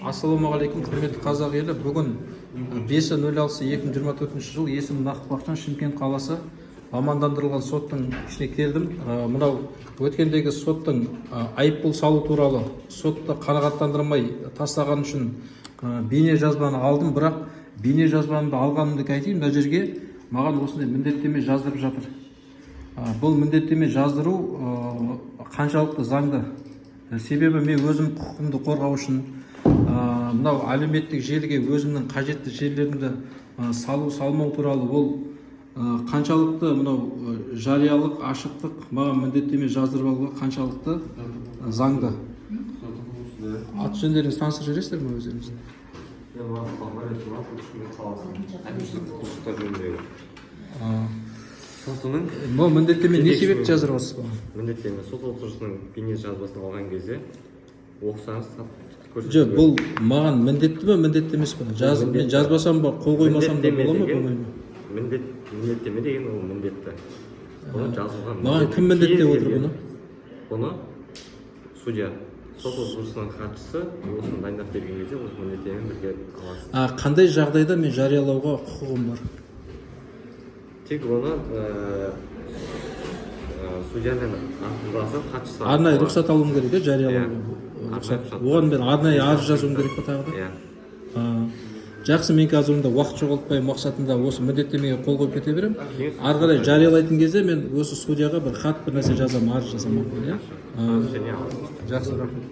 Ассалаумағалейкум, құрметті қазақ елі! Бүгін 5.06.2024 жыл. Есімім Нақып Бақытжан. Шымкент қаласы мамандандырылған соттың ішіне келдім. Мынау өткендегі соттың айыппұл салу туралы сотты қанағаттандырмай тастаған үшін бейне жазбаны алдым. Бірақ бейне жазбамды алғанымды айтайын, мына жерге маған осындай міндеттеме жаздырып жатыр. Бұл міндеттеме жаздыру қаншалықты заңды? Себебі мен өзім құқығымды қорғау үшін мынау әлеуметтік желіге өзімнің қажетті жерлерімді салу салмау туралы ол қаншалықты мынау жариялық, ашықтық, маған міндеттеме жаздырып алуға қаншалықты заңды? Аты жөндеріңізді таныстырып жібересіздер ме өздеріңіз? Мен Мұрат Есімов, Шымкент қаласының әкімшілік құқық жөніндегі сотының Бұл міндеттеме не жетекші себепті жаздырып отырсыз маған? Міндеттеме сот отырысының бейне жазбасын алған кезде оқысаңыз, көрсету Жоқ, керек. бұл маған міндетті ме, міндетті емес пе? Мен Міндетті. жазбасам ба, қол қоймасам да Міндеттеме бола ма, деген болмай ма? Міндеттеме деген ол міндетті. Бұны жазуға Маған міндетті. кім міндеттеп Кез отыр келген. бұны? Бұны судья, сот отырысының хатшысы осыны дайындап берген кезде осы міндеттемені бірге аласыз. А қандай жағдайда мен жариялауға құқығым бар? Тек оны судьямен ақылдасып, хатшысы Арнайы арқылы. рұқсат алуым керек, иә, жариялауға? Иә. Рұқсат. Арнайы рұқсат. Оған мен арнайы арыз жазуым керек па тағы да? Иә. А, жақсы, мен қазір онда уақыт жоғалтпай мақсатында осы міндеттемеге қол қойып кете беремін. Кейін Ары қарай жариялайтын кезде мен осы судьяға бір хат, бір нәрсе жазамын, арыз жазамын, иә. А, Және аласыз. Жақсы, рахмет.